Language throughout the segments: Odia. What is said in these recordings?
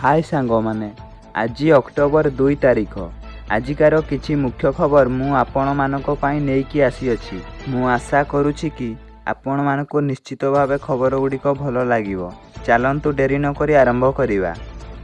ହାଏ ସାଙ୍ଗମାନେ, ଆଜି ଅକ୍ଟୋବର 2 ତାରିଖ। ଆଜିକାର କିଛି ମୁଖ୍ୟ ଖବର ମୁଁ ଆପଣମାନଙ୍କ ପାଇଁ ନେଇକି ଆସିଅଛି। ମୁଁ ଆଶା କରୁଛି କି ଆପଣମାନଙ୍କୁ ନିଶ୍ଚିତ ଭାବେ ଖବର ଗୁଡ଼ିକ ଭଲ ଲାଗିବ। ଚାଲନ୍ତୁ ଡେରି ନକରି ଆରମ୍ଭ କରିବା।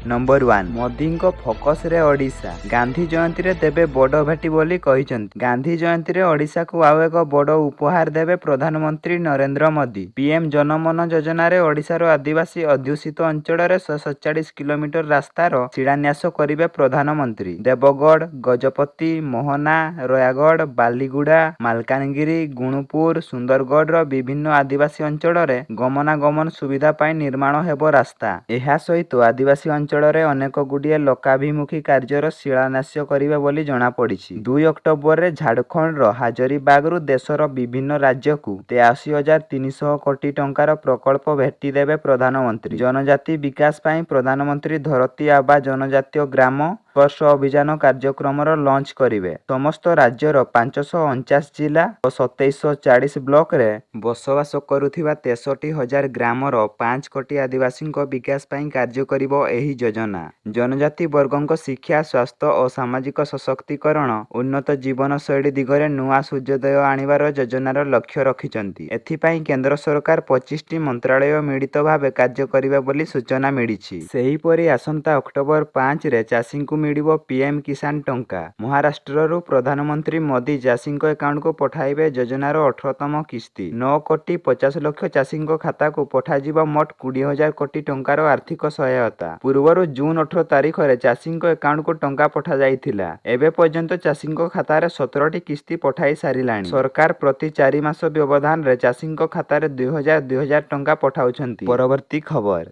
ନମ୍ବର 1, ମୋଦିଙ୍କ ଫୋକସରେ ଓଡ଼ିଶା। ଗାନ୍ଧୀ ଜୟନ୍ତୀରେ ଦେବେ ବଡ଼ ଭେଟି ବୋଲି କହିଛନ୍ତି। ଗାନ୍ଧୀ ଜୟନ୍ତୀରେ ଓଡ଼ିଶାକୁ ଆଉ ଏକ ବଡ଼ ଉପହାର ଦେବେ ପ୍ରଧାନମନ୍ତ୍ରୀ ନରେନ୍ଦ୍ର ମୋଦି। ପିଏମ୍ ଜନମନ ଯୋଜନାରେ ଓଡ଼ିଶାର ଆଦିବାସୀ ଅଧ୍ୟୁଷିତ ଅଞ୍ଚଳରେ 147 କିଲୋମିଟର ରାସ୍ତାର ଶିଳାନ୍ୟାସ କରିବେ ପ୍ରଧାନମନ୍ତ୍ରୀ। ଦେବଗଡ଼, ଗଜପତି, ମୋହନା, ରୟାଗଡ଼, ବାଲିଗୁଡ଼ା, ମାଲକାନଗିରି, ଗୁଣୁପୁର, ସୁନ୍ଦରଗଡ଼ର ବିଭିନ୍ନ ଆଦିବାସୀ ଅଞ୍ଚଳରେ ଗମନାଗମନ ସୁବିଧା ପାଇଁ ନିର୍ମାଣ ହେବ ରାସ୍ତା। ଏହା ସହିତ ଆଦିବାସୀ ଅଞ୍ଚଳରେ ଅନେକ ଗୁଡ଼ିଏ ଲୋକାଭିମୁଖୀ କାର୍ଯ୍ୟର ଶିଳାନ୍ୟାସ କରିବେ ବୋଲି ଜଣାପଡ଼ିଛି। 2 ଅକ୍ଟୋବରରେ ଝାଡ଼ଖଣ୍ଡର ହାଜରିବାଗରୁ ଦେଶର ବିଭିନ୍ନ ରାଜ୍ୟକୁ 83,300 କୋଟି ଟଙ୍କାର ପ୍ରକଳ୍ପ ଭେଟି ଦେବେ ପ୍ରଧାନମନ୍ତ୍ରୀ। ଜନଜାତି ବିକାଶ ପାଇଁ ପ୍ରଧାନମନ୍ତ୍ରୀ ଧରତୀ ଆବା ଜନଜାତୀୟ ଗ୍ରାମ ଉତ୍କର୍ଷ ଅଭିଯାନ କାର୍ଯ୍ୟକ୍ରମର ଲଞ୍ଚ କରିବେ। ସମସ୍ତ ରାଜ୍ୟର 549 ଜିଲ୍ଲା ଓ 2740 ବ୍ଲକରେ ବସବାସ କରୁଥିବା 63,000 ଗ୍ରାମର 5 କୋଟି ଆଦିବାସୀଙ୍କ ବିକାଶ ପାଇଁ କାର୍ଯ୍ୟ କରିବ ଏହି ଯୋଜନା। ଜନଜାତି ବର୍ଗଙ୍କ ଶିକ୍ଷା, ସ୍ୱାସ୍ଥ୍ୟ ଓ ସାମାଜିକ ସଶକ୍ତିକରଣ, ଉନ୍ନତ ଜୀବନଶୈଳୀ ଦିଗରେ ନୂଆ ସୂର୍ଯ୍ୟୋଦୟ ଆଣିବାର ଯୋଜନାର ଲକ୍ଷ୍ୟ ରଖିଛନ୍ତି। ଏଥିପାଇଁ କେନ୍ଦ୍ର ସରକାର 25ଟି ମନ୍ତ୍ରାଳୟ ମିଳିତ ଭାବେ କାର୍ଯ୍ୟ କରିବେ ବୋଲି ସୂଚନା ମିଳିଛି। ସେହିପରି ଆସନ୍ତା ଅକ୍ଟୋବର 5ରେ ଚାଷୀଙ୍କୁ ମିଳିବ ପିଏମ୍ କିଷାନ ଟଙ୍କା। ମହାରାଷ୍ଟ୍ରରୁ ପ୍ରଧାନମନ୍ତ୍ରୀ ମୋଦି ଚାଷୀଙ୍କ ଆକାଉଣ୍ଟକୁ ପଠାଇବେ ଯୋଜନାର 18ତମ କିସ୍ତି। 9 କୋଟି 50 ଲକ୍ଷ ଚାଷୀଙ୍କ ଖାତାକୁ ପଠାଯିବ ମୋଟ 20,000 କୋଟି ଟଙ୍କାର ଆର୍ଥିକ ସହାୟତା। ପୂର୍ବରୁ ଜୁନ୍ 18 ତାରିଖରେ ଚାଷୀଙ୍କ ଆକାଉଣ୍ଟକୁ ଟଙ୍କା ପଠାଯାଇଥିଲା। ଏବେ ପର୍ଯ୍ୟନ୍ତ ଚାଷୀଙ୍କ ଖାତାରେ 17ଟି କିସ୍ତି ପଠାଇ ସାରିଲାଣି। ସରକାର ପ୍ରତି 4 ମାସ ବ୍ୟବଧାନରେ ଚାଷୀଙ୍କ ଖାତାରେ 2,000 2,000 ଟଙ୍କା ପଠାଉଛନ୍ତି। ପରବର୍ତ୍ତୀ ଖବର,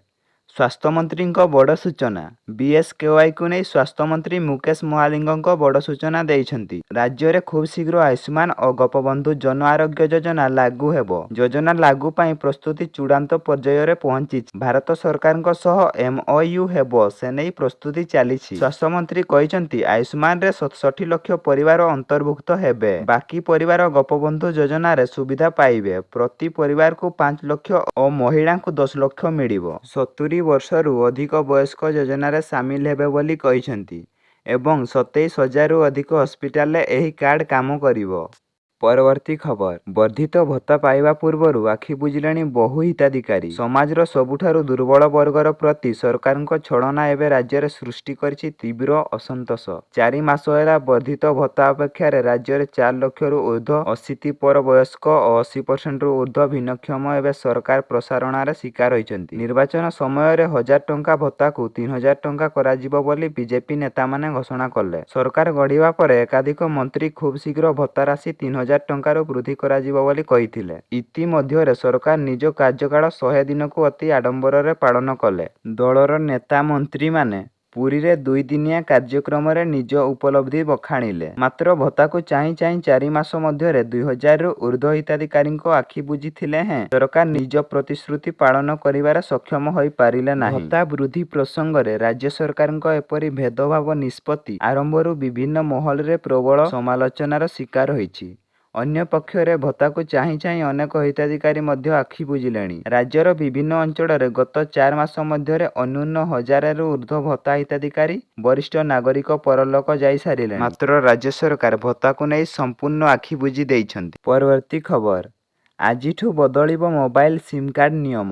ସ୍ୱାସ୍ଥ୍ୟମନ୍ତ୍ରୀଙ୍କ ବଡ଼ ସୂଚନା। ବିଏସ୍କେୱାଇକୁ ନେଇ ସ୍ୱାସ୍ଥ୍ୟମନ୍ତ୍ରୀ ମୁକେଶ ମହାଲିଙ୍ଗଙ୍କ ବଡ଼ ସୂଚନା ଦେଇଛନ୍ତି। ରାଜ୍ୟରେ ଖୁବ୍ ଶୀଘ୍ର ଆୟୁଷ୍ମାନ ଓ ଗୋପବନ୍ଧୁ ଜନ ଆରୋଗ୍ୟ ଯୋଜନା ଲାଗୁ ହେବ। ଯୋଜନା ଲାଗୁ ପାଇଁ ପ୍ରସ୍ତୁତି ଚୂଡ଼ାନ୍ତ ପର୍ଯ୍ୟାୟରେ ପହଞ୍ଚିଛି। ଭାରତ ସରକାରଙ୍କ ସହ ଏମ୍ଓୟୁ ହେବ, ସେନେଇ ପ୍ରସ୍ତୁତି ଚାଲିଛି। ସ୍ୱାସ୍ଥ୍ୟମନ୍ତ୍ରୀ କହିଛନ୍ତି, ଆୟୁଷ୍ମାନରେ 67 ଲକ୍ଷ ପରିବାର ଅନ୍ତର୍ଭୁକ୍ତ ହେବେ। ବାକି ପରିବାର ଗୋପବନ୍ଧୁ ଯୋଜନାରେ ସୁବିଧା ପାଇବେ। ପ୍ରତି ପରିବାରକୁ 5 ଲକ୍ଷ ଓ ମହିଳାଙ୍କୁ 10 ଲକ୍ଷ ମିଳିବ। 70 ବର୍ଷରୁ ଅଧିକ ବୟସ୍କ ଯୋଜନାରେ ସାମିଲ ହେବେ ବୋଲି କହିଛନ୍ତି ଏବଂ 27,000ରୁ ଅଧିକ ହସ୍ପିଟାଲରେ ଏହି କାର୍ଡ କାମ କରିବ। ପରବର୍ତ୍ତୀ ଖବର, ବର୍ଦ୍ଧିତ ଭତ୍ତା ପାଇବା ପୂର୍ବରୁ ଆଖି ବୁଜିଲେଣି ବହୁ ହିତାଧିକାରୀ। ସମାଜର ସବୁଠାରୁ ଦୁର୍ବଳ ବର୍ଗର ପ୍ରତି ସରକାରଙ୍କ ଛଳନା ଏବେ ରାଜ୍ୟରେ ସୃଷ୍ଟି କରିଛି ତୀବ୍ର ଅସନ୍ତୋଷ। 4 ମାସ ହେଲା ବର୍ଦ୍ଧିତ ଭତ୍ତା ଅପେକ୍ଷାରେ ରାଜ୍ୟରେ 4 ଲକ୍ଷରୁ ଉର୍ଦ୍ଧ୍ୱ ଅଶୀତିପର ବୟସ୍କ ଓ 80%ରୁ ଉର୍ଦ୍ଧ୍ୱ ଭିନ୍ନକ୍ଷମ ଏବେ ସରକାର ପ୍ରସାରଣାର ଶିକାର ହୋଇଛନ୍ତି। ନିର୍ବାଚନ ସମୟରେ 1,000 ଟଙ୍କା ଭତ୍ତାକୁ 3,000 ଟଙ୍କା କରାଯିବ ବୋଲି ବିଜେପି ନେତାମାନେ ଘୋଷଣା କଲେ। ସରକାର ଗଢ଼ିବା ପରେ ଏକାଧିକ ମନ୍ତ୍ରୀ ଖୁବ୍ ଶୀଘ୍ର ଭତ୍ତା ରାଶି 3,000 ଟଙ୍କାରୁ ବୃଦ୍ଧି କରାଯିବ ବୋଲି କହିଥିଲେ। ଇତିମଧ୍ୟରେ ସରକାର ନିଜ କାର୍ଯ୍ୟକାଳ 100 ଦିନକୁ ଅତି ଆଡମ୍ବରରେ ପାଳନ କଲେ। ଦଳର ନେତା ମନ୍ତ୍ରୀମାନେ ପୁରୀରେ 2 ଦିନିଆ କାର୍ଯ୍ୟକ୍ରମରେ ନିଜ ଉପଲବ୍ଧି ବଖାଣିଲେ। ମାତ୍ର ଭତ୍ତାକୁ ଚାହିଁ ଚାହିଁ 4 ମାସ ମଧ୍ୟରେ 2,000ରୁ ଉର୍ଦ୍ଧ୍ୱ ହିତାଧିକାରୀଙ୍କ ଆଖି ବୁଜିଥିଲେ ହେଁ ସରକାର ନିଜ ପ୍ରତିଶ୍ରୁତି ପାଳନ କରିବାରେ ସକ୍ଷମ ହୋଇପାରିଲେ ନାହିଁ। ଭତ୍ତା ବୃଦ୍ଧି ପ୍ରସଙ୍ଗରେ ରାଜ୍ୟ ସରକାରଙ୍କ ଏପରି ଭେଦଭାବ ନିଷ୍ପତ୍ତି ଆରମ୍ଭରୁ ବିଭିନ୍ନ ମହଲରେ ପ୍ରବଳ ସମାଲୋଚନାର ଶିକାର ହୋଇଛି। ଅନ୍ୟପକ୍ଷରେ ଭତ୍ତାକୁ ଚାହିଁ ଚାହିଁ ଅନେକ ହିତାଧିକାରୀ ମଧ୍ୟ ଆଖି ବୁଜିଲେଣି। ରାଜ୍ୟର ବିଭିନ୍ନ ଅଞ୍ଚଳରେ ଗତ 4 ମାସ ମଧ୍ୟରେ ଅନ୍ୟୁନ 1,000ରୁ ଉର୍ଦ୍ଧ୍ୱ ଭତ୍ତା ହିତାଧିକାରୀ, ବରିଷ୍ଠ ନାଗରିକ ପରଲୋକ ଯାଇ ସାରିଲେଣି। ମାତ୍ର ରାଜ୍ୟ ସରକାର ଭତ୍ତାକୁ ନେଇ ସମ୍ପୂର୍ଣ୍ଣ ଆଖି ବୁଜି ଦେଇଛନ୍ତି। ପରବର୍ତ୍ତୀ ଖବର, ଆଜିଠୁ ବଦଳିବ ମୋବାଇଲ ସିମ୍ କାର୍ଡ ନିୟମ।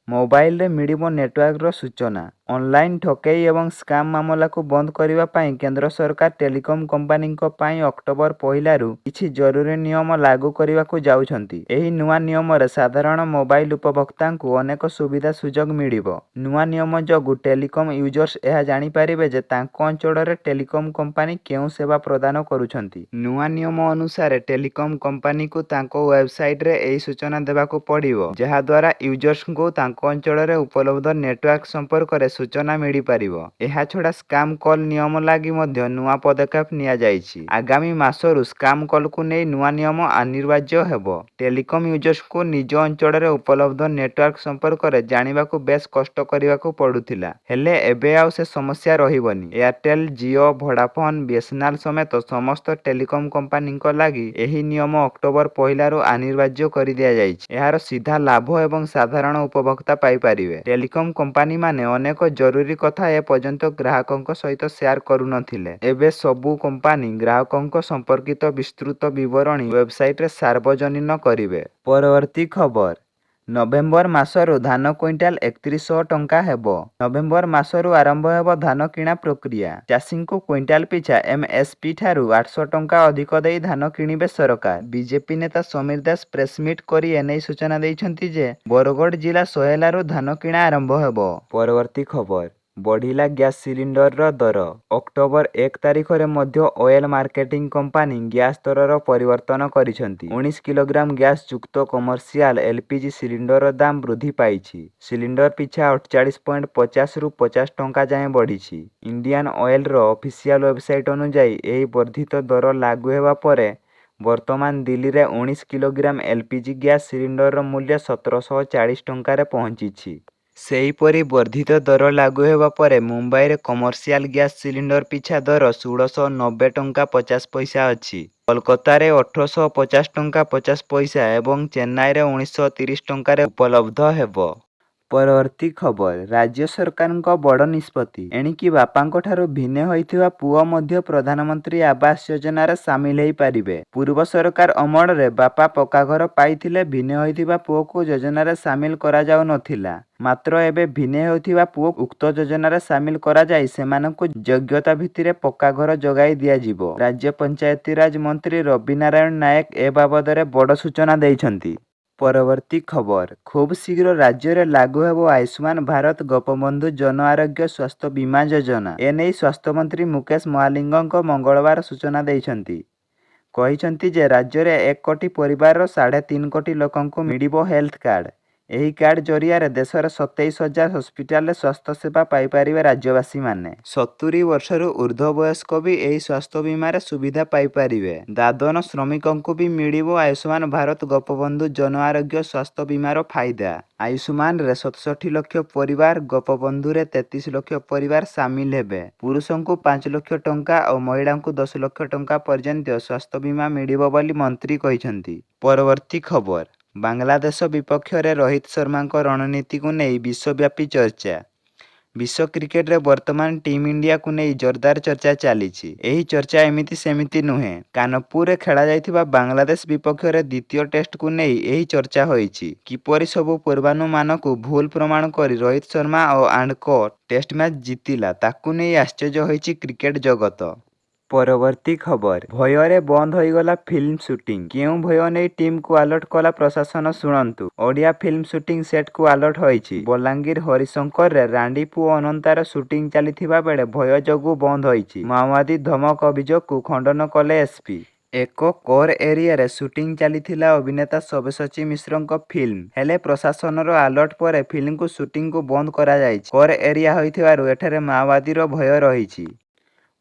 ମୋବାଇଲରେ ମିଳିବ ନେଟୱାର୍କର ସୂଚନା। ଅନଲାଇନ୍ ଠକେଇ ଏବଂ ସ୍କାମ୍ ମାମଲାକୁ ବନ୍ଦ କରିବା ପାଇଁ କେନ୍ଦ୍ର ସରକାର ଟେଲିକମ୍ କମ୍ପାନୀଙ୍କ ପାଇଁ ଅକ୍ଟୋବର 1ରୁ କିଛି ଜରୁରୀ ନିୟମ ଲାଗୁ କରିବାକୁ ଯାଉଛନ୍ତି। ଏହି ନୂଆ ନିୟମରେ ସାଧାରଣ ମୋବାଇଲ ଉପଭୋକ୍ତାଙ୍କୁ ଅନେକ ସୁବିଧା ସୁଯୋଗ ମିଳିବ। ନୂଆ ନିୟମ ଯୋଗୁଁ ଟେଲିକମ୍ ୟୁଜର୍ସ ଏହା ଜାଣିପାରିବେ ଯେ ତାଙ୍କ ଅଞ୍ଚଳରେ ଟେଲିକମ୍ କମ୍ପାନୀ କେଉଁ ସେବା ପ୍ରଦାନ କରୁଛନ୍ତି। ନୂଆ ନିୟମ ଅନୁସାରେ ଟେଲିକମ୍ କମ୍ପାନୀକୁ ତାଙ୍କ ୱେବସାଇଟରେ ଏହି ସୂଚନା ଦେବାକୁ ପଡ଼ିବ, ଯାହାଦ୍ୱାରା ୟୁଜର୍ସଙ୍କୁ ତାଙ୍କ ଅଞ୍ଚଳରେ ଉପଲବ୍ଧ ନେଟୱାର୍କ ସମ୍ପର୍କରେ ସୂଚନା ମିଳିପାରିବ। ଏହାଛଡ଼ା ସ୍କାମ୍ କଲ୍ ନିୟମ ଲାଗି ମଧ୍ୟ ନୂଆ ପଦକ୍ଷେପ ନିଆଯାଇଛି। ଆଗାମୀ ମାସରୁ ସ୍କାମ୍ କଲ୍କୁ ନେଇ ନୂଆ ନିୟମ ଅନିବାର୍ଯ୍ୟ ହେବ। ଟେଲିକମ୍ ୟୁଜର୍ସଙ୍କୁ ନିଜ ଅଞ୍ଚଳରେ ଉପଲବ୍ଧ ନେଟୱାର୍କ ସମ୍ପର୍କରେ ଜାଣିବାକୁ ବେଶ୍ କଷ୍ଟ କରିବାକୁ ପଡୁଥିଲା। ହେଲେ ଏବେ ଆଉ ସେ ସମସ୍ୟା ରହିବନି। ଏୟାରଟେଲ୍, ଜିଓ, ଭୋଡାଫୋନ୍, ବିଏସ୍ଏନ୍ଏଲ୍ ସମେତ ସମସ୍ତ ଟେଲିକମ୍ କମ୍ପାନୀଙ୍କ ଲାଗି ଏହି ନିୟମ ଅକ୍ଟୋବର 1ରୁ ଅନିବାର୍ଯ୍ୟ କରିଦିଆଯାଇଛି। ଏହାର ସିଧା ଲାଭ ଏବଂ ସାଧାରଣ ଉପଭୋକ୍ତା ପାଇପାରିବେ। ଟେଲିକମ୍ କମ୍ପାନୀମାନେ ଅନେକ ଅନେକ ଜରୁରୀ କଥା ଏ ପର୍ଯ୍ୟନ୍ତ ଗ୍ରାହକଙ୍କ ସହିତ ସେୟାର କରୁନଥିଲେ। ଏବେ ସବୁ କମ୍ପାନୀ ଗ୍ରାହକଙ୍କ ସମ୍ପର୍କିତ ବିସ୍ତୃତ ବିବରଣୀ ୱେବସାଇଟରେ ସାର୍ବଜନୀନ କରିବେ। ପରବର୍ତ୍ତୀ ଖବର ନଭେମ୍ବର ମାସରୁ ଧାନ କ୍ୱିଣ୍ଟାଲ 3100 ଟଙ୍କା ହେବ। ନଭେମ୍ବର ମାସରୁ ଆରମ୍ଭ ହେବ ଧାନ କିଣା ପ୍ରକ୍ରିୟା। ଚାଷୀଙ୍କୁ କ୍ୱିଣ୍ଟାଲ ପିଛା ଏମଏସପି ଠାରୁ 800 ଟଙ୍କା ଅଧିକ ଦେଇ ଧାନ କିଣିବେ ସରକାର। ବିଜେପି ନେତା ସମୀର ଦାଶ ପ୍ରେସମିଟ୍ କରି ଏନେଇ ସୂଚନା ଦେଇଛନ୍ତି ଯେ, ବରଗଡ଼ ଜିଲ୍ଲା ସୋହେଲାରୁ ଧାନ କିଣା ଆରମ୍ଭ ହେବ। ପରବର୍ତ୍ତୀ ଖବର ବଢ଼ିଲା ଗ୍ୟାସ ସିଲିଣ୍ଡରର ଦର। ଅକ୍ଟୋବର 1 ତାରିଖରେ ମଧ୍ୟ ଅଏଲ ମାର୍କେଟିଂ କମ୍ପାନୀ ଗ୍ୟାସ ଦରର ପରିବର୍ତ୍ତନ କରିଛନ୍ତି। 19 କିଲୋଗ୍ରାମ ଗ୍ୟାସ ଯୁକ୍ତ କମର୍ସିଆଲ ଏଲପିଜି ସିଲିଣ୍ଡରର ଦାମ ବୃଦ୍ଧି ପାଇଛି। ସିଲିଣ୍ଡର ପିଛା 48.50ରୁ 50 ଟଙ୍କା ଯାଏଁ ବଢ଼ିଛି। ଇଣ୍ଡିଆନ ଅଏଲର ଅଫିସିଆଲ ୱେବସାଇଟ ଅନୁଯାୟୀ, ଏହି ବର୍ଦ୍ଧିତ ଦର ଲାଗୁ ହେବା ପରେ ବର୍ତ୍ତମାନ ଦିଲ୍ଲୀରେ 19 କିଲୋଗ୍ରାମ ଏଲପିଜି ଗ୍ୟାସ ସିଲିଣ୍ଡରର ମୂଲ୍ୟ 1740 ଟଙ୍କାରେ ପହଞ୍ଚିଛି। ସେହିପରି ବର୍ଦ୍ଧିତ ଦର ଲାଗୁ ହେବା ପରେ ମୁମ୍ବାଇରେ କମର୍ସିଆଲ ଗ୍ୟାସ ସିଲିଣ୍ଡର ପିଛା ଦର 1690 ଟଙ୍କା 50 ପଇସା ଅଛି। କୋଲକାତାରେ 1850 ଟଙ୍କା 50 ପଇସା ଏବଂ ଚେନ୍ନାଇରେ 1930 ଟଙ୍କାରେ ଉପଲବ୍ଧ ହେବ। ପରବର୍ତ୍ତୀ ଖବର ରାଜ୍ୟ ସରକାରଙ୍କ ବଡ଼ ନିଷ୍ପତ୍ତି। ଏଣିକି ବାପାଙ୍କଠାରୁ ଭିନେ ହୋଇଥିବା ପୁଅ ମଧ୍ୟ ପ୍ରଧାନମନ୍ତ୍ରୀ ଆବାସ ଯୋଜନାରେ ସାମିଲ ହୋଇପାରିବେ। ପୂର୍ବ ସରକାର ଅମଳରେ ବାପା ପକ୍କାଘର ପାଇଥିଲେ ଭିନେ ହୋଇଥିବା ପୁଅକୁ ଯୋଜନାରେ ସାମିଲ କରାଯାଉନଥିଲା। ମାତ୍ର ଏବେ ଭିନେ ହେଉଥିବା ପୁଅକୁ ଉକ୍ତ ଯୋଜନାରେ ସାମିଲ କରାଯାଇ ସେମାନଙ୍କୁ ଯୋଗ୍ୟତା ଭିତ୍ତିରେ ପକ୍କାଘର ଯୋଗାଇ ଦିଆଯିବ। ରାଜ୍ୟ ପଞ୍ଚାୟତିରାଜ ମନ୍ତ୍ରୀ ରବିନାରାୟଣ ନାଏକ ଏ ବାବଦରେ ବଡ଼ ସୂଚନା ଦେଇଛନ୍ତି। ପରବର୍ତ୍ତୀ ଖବର ଖୁବଶୀଘ୍ର ରାଜ୍ୟରେ ଲାଗୁ ହେବ ଆୟୁଷ୍ମାନ ଭାରତ ଗୋପବନ୍ଧୁ ଜନ ଆରୋଗ୍ୟ ସ୍ୱାସ୍ଥ୍ୟ ବୀମା ଯୋଜନା। ଏନେଇ ସ୍ୱାସ୍ଥ୍ୟମନ୍ତ୍ରୀ ମୁକେଶ ମହାଲିଙ୍ଗଙ୍କ ମଙ୍ଗଳବାର ସୂଚନା ଦେଇଛନ୍ତି। କହିଛନ୍ତି ଯେ, ରାଜ୍ୟରେ 1 କୋଟି ପରିବାରର 3.5 କୋଟି ଲୋକଙ୍କୁ ମିଳିବ ହେଲ୍ଥ କାର୍ଡ। ଏହି କାର୍ଡ ଜରିଆରେ ଦେଶର 27,000 ହସ୍ପିଟାଲରେ ସ୍ୱାସ୍ଥ୍ୟସେବା ପାଇପାରିବେ ରାଜ୍ୟବାସୀମାନେ। 70 ବର୍ଷରୁ ଊର୍ଦ୍ଧ୍ୱ ବୟସ୍କ ବି ଏହି ସ୍ୱାସ୍ଥ୍ୟ ବୀମାରେ ସୁବିଧା ପାଇପାରିବେ। ଦାଦନ ଶ୍ରମିକଙ୍କୁ ବି ମିଳିବ ଆୟୁଷ୍ମାନ ଭାରତ ଗୋପବନ୍ଧୁ ଜନ ଆରୋଗ୍ୟ ସ୍ୱାସ୍ଥ୍ୟ ବୀମାର ଫାଇଦା। ଆୟୁଷ୍ମାନରେ 67 ଲକ୍ଷ ପରିବାର, ଗୋପବନ୍ଧୁରେ 33 ଲକ୍ଷ ପରିବାର ସାମିଲ ହେବେ। ପୁରୁଷଙ୍କୁ 5 ଲକ୍ଷ ଟଙ୍କା ଓ ମହିଳାଙ୍କୁ 10 ଲକ୍ଷ ଟଙ୍କା ପର୍ଯ୍ୟନ୍ତ ସ୍ୱାସ୍ଥ୍ୟ ବୀମା ମିଳିବ ବୋଲି ମନ୍ତ୍ରୀ କହିଛନ୍ତି। ପରବର୍ତ୍ତୀ ଖବର ବାଂଲାଦେଶ ବିପକ୍ଷରେ ରୋହିତ ଶର୍ମାଙ୍କ ରଣନୀତିକୁ ନେଇ ବିଶ୍ୱବ୍ୟାପୀ ଚର୍ଚ୍ଚା। ବିଶ୍ୱ କ୍ରିକେଟରେ ବର୍ତ୍ତମାନ ଟିମ୍ ଇଣ୍ଡିଆକୁ ନେଇ ଜୋରଦାର ଚର୍ଚ୍ଚା ଚାଲିଛି। ଏହି ଚର୍ଚ୍ଚା ଏମିତି ସେମିତି ନୁହେଁ, କାନପୁରରେ ଖେଳାଯାଇଥିବା ବାଂଲାଦେଶ ବିପକ୍ଷରେ ଦ୍ୱିତୀୟ ଟେଷ୍ଟକୁ ନେଇ ଏହି ଚର୍ଚ୍ଚା ହୋଇଛି। କିପରି ସବୁ ପୂର୍ବାନୁମାନକୁ ଭୁଲ ପ୍ରମାଣ କରି ରୋହିତ ଶର୍ମା ଓ ଆଣ୍ଡ କୋ ଟେଷ୍ଟ ମ୍ୟାଚ ଜିତିଲା, ତାକୁ ନେଇ ଆଶ୍ଚର୍ଯ୍ୟ ହୋଇଛି କ୍ରିକେଟ ଜଗତ। ପରବର୍ତ୍ତୀ ଖବର ଭୟରେ ବନ୍ଦ ହୋଇଗଲା ଫିଲ୍ମ ସୁଟିଂ। କେଉଁ ଭୟ ନେଇ ଟିମକୁ ଆଲର୍ଟ କଲା ପ୍ରଶାସନ ଶୁଣନ୍ତୁ। ଓଡ଼ିଆ ଫିଲ୍ମ ସୁଟିଂ ସେଟକୁ ଆଲର୍ଟ ହୋଇଛି। ବଲାଙ୍ଗୀର ହରିଶଙ୍କରରେ ରାଣ୍ଡି ପୁଅ ଅନନ୍ତାର ସୁଟିଂ ଚାଲିଥିବା ବେଳେ ଭୟ ଯୋଗୁଁ ବନ୍ଦ ହୋଇଛି। ମାଓବାଦୀ ଧମକ ଅଭିଯୋଗକୁ ଖଣ୍ଡନ କଲେ ଏସପି। ଏକ କୋର ଏରିଆରେ ସୁଟିଂ ଚାଲିଥିଲା ଅଭିନେତା ସବ୍ୟସାଚୀ ମିଶ୍ରଙ୍କ ଫିଲ୍ମ। ହେଲେ ପ୍ରଶାସନର ଆଲର୍ଟ ପରେ ଫିଲ୍ମକୁ ସୁଟିଂକୁ ବନ୍ଦ କରାଯାଇଛି। କୋର ଏରିଆ ହୋଇଥିବାରୁ ଏଠାରେ ମାଓବାଦୀର ଭୟ ରହିଛି।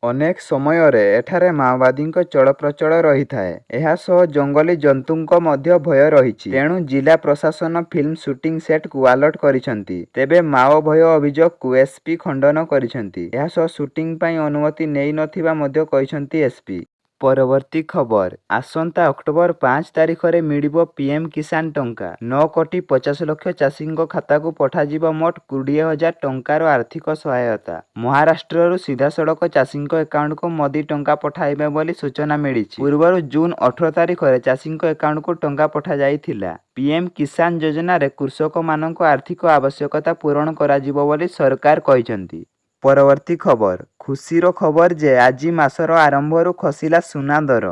ଅନେକ ସମୟରେ ଏଠାରେ ମାଓବାଦୀଙ୍କ ଚଳପ୍ରଚଳ ରହିଥାଏ। ଏହାସହ ଜଙ୍ଗଲୀ ଜନ୍ତୁଙ୍କ ମଧ୍ୟ ଭୟ ରହିଛି। ତେଣୁ ଜିଲ୍ଲା ପ୍ରଶାସନ ଫିଲ୍ମ ସୁଟିଂ ସେଟକୁ ଆଲର୍ଟ କରିଛନ୍ତି। ତେବେ ମାଓ ଭୟ ଅଭିଯୋଗକୁ ଏସପି ଖଣ୍ଡନ କରିଛନ୍ତି। ଏହାସହ ସୁଟିଂ ପାଇଁ ଅନୁମତି ନେଇନଥିବା ମଧ୍ୟ କହିଛନ୍ତି ଏସପି। ପରବର୍ତ୍ତୀ ଖବର ଆସନ୍ତା ଅକ୍ଟୋବର 5 ତାରିଖରେ ମିଳିବ ପିଏମ କିଷାନ ଟଙ୍କା। 9 କୋଟି 50 ଲକ୍ଷ ଚାଷୀଙ୍କ ଖାତାକୁ ପଠାଯିବ ମୋଟ 20,000 ଟଙ୍କାର ଆର୍ଥିକ ସହାୟତା। ମହାରାଷ୍ଟ୍ରରୁ ସିଧାସଳଖ ଚାଷୀଙ୍କ ଆକାଉଣ୍ଟକୁ ମୋଦି ଟଙ୍କା ପଠାଇବେ ବୋଲି ସୂଚନା ମିଳିଛି। ପୂର୍ବରୁ ଜୁନ 18 ତାରିଖରେ ଚାଷୀଙ୍କ ଆକାଉଣ୍ଟକୁ ଟଙ୍କା ପଠାଯାଇଥିଲା। ପିଏମ କିଷାନ ଯୋଜନାରେ କୃଷକମାନଙ୍କ ଆର୍ଥିକ ଆବଶ୍ୟକତା ପୂରଣ କରାଯିବ ବୋଲି ସରକାର କହିଛନ୍ତି। ପରବର୍ତ୍ତୀ ଖବର ଖୁସିର ଖବର ଯେ, ଆଜି ମାସର ଆରମ୍ଭରୁ ଖସିଲା ସୁନା ଦର।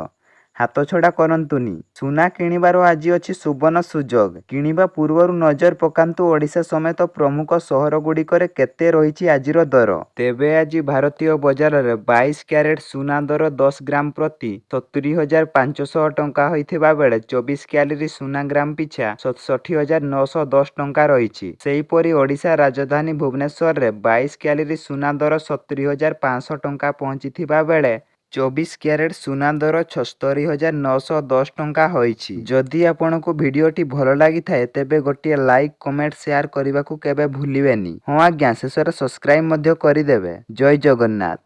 ହାତଛଡ଼ା କରନ୍ତୁନି, ସୁନା କିଣିବାର ଆଜି ଅଛି ସୁବର୍ଣ୍ଣ ସୁଯୋଗ। କିଣିବା ପୂର୍ବରୁ ନଜର ପକାନ୍ତୁ ଓଡ଼ିଶା ସମେତ ପ୍ରମୁଖ ସହରଗୁଡ଼ିକରେ କେତେ ରହିଛି ଆଜିର ଦର। ତେବେ ଆଜି ଭାରତୀୟ ବଜାରରେ 22 କ୍ୟାରେଟ ସୁନା ଦର 10 ଗ୍ରାମ ପ୍ରତି 70,500 ଟଙ୍କା ହୋଇଥିବା ବେଳେ 24 କ୍ୟାରେଟ ସୁନା ଗ୍ରାମ ପିଛା 67,910 ଟଙ୍କା ରହିଛି। ସେହିପରି ଓଡ଼ିଶା ରାଜଧାନୀ ଭୁବନେଶ୍ୱରରେ 22 କ୍ୟାରେଟ ସୁନା ଦର 70,500 ଟଙ୍କା ପହଞ୍ଚିଥିବା ବେଳେ 24 କ୍ୟାରେଟ ସୁନା ଦର 76,910 ଟଙ୍କା ହୋଇଛି। ଯଦି ଆପଣଙ୍କୁ ଭିଡିଓଟି ଭଲ ଲାଗିଥାଏ ତେବେ ଗୋଟିଏ ଲାଇକ୍, କମେଣ୍ଟ, ସେୟାର କରିବାକୁ କେବେ ଭୁଲିବେନି। ହଁ ଆଜ୍ଞା, ଶେଷରେ ସବସ୍କ୍ରାଇବ ମଧ୍ୟ କରିଦେବେ। ଜୟ ଜଗନ୍ନାଥ।